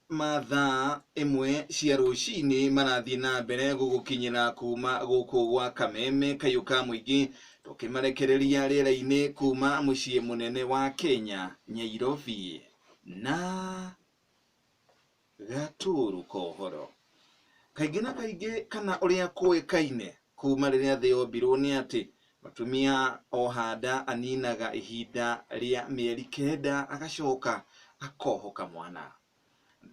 ma thaa ĩmwe cia rũcinĩ marathiĩ na mbere gũgũkinyĩra kuma gũkũ gwa Kameme Kayũ ka Mũingĩ, tũkĩmarekereria rĩera-inĩ kuma mũciĩ mũnene wa Kenya, Nyairobi. Na gatũũrũ ka ũhoro. Kaingĩ na kaingĩ kana ũrĩa kũĩkaine kuma rĩrĩa thĩ yombirwo nĩ atĩ mũtumia oha nda aninaga ihinda rĩa mĩeri kenda agacoka akohoka mwana.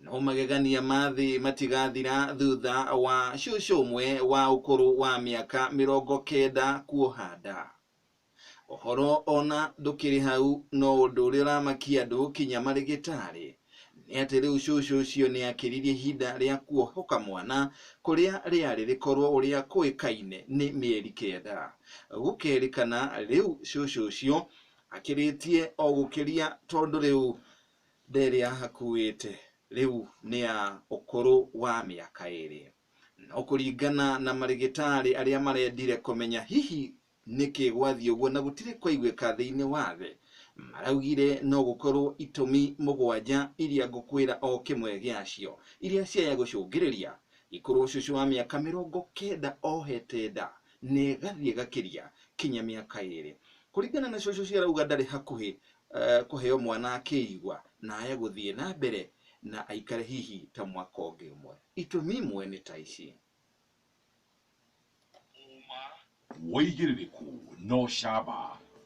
No magegania ma thĩ matigathira thutha wa cũcũ ũmwe wa ũkũrũ wa mĩaka 90 kuoha nda. Ũhoro ona ndũkĩrĩ hau no ũndũ ũrĩa ũramakia andũ kinya marĩgĩtarĩ nĩ atĩ rĩu cũcũ ũcio nĩ akĩririe ihinda rĩa kuohoka mwana kũrĩa rĩarĩ rĩkorwo ũrĩa kũĩkaine nĩ mĩeri kenda. Gũkerĩkana rĩu cũcũ ũcio akĩrĩtie o gũkĩria tondũ rĩu nda ĩrĩa akuĩte rĩu nĩ ya ũkũrũ wa mĩaka 2. No kũringana na marĩgĩtarĩ arĩa marendire kũmenya hihi nĩkĩ gwathiĩ ũguo na gũtirĩ kwaiguĩka thĩinĩ wa thĩ, maraugire no gũkorwo itũmi mũgwanja iria ngũkwĩra o kĩmwe gĩacio iria ciaya gũcũngĩrĩria ikorwo cũcũ wa mĩaka 90 ohete nda na ĩgathiĩ ĩgakĩria kinya mĩaka 2. Kũringana na cũcũ ũcio arauga ndarĩ hakuhĩ kũheo mwana akĩigua na aya gũthiĩ na mbere na aikare hihi ta mwaka ũngĩ ũmwe. Itũmi imwe nĩ ta ici. Ũigĩrĩrĩku na ũcamba.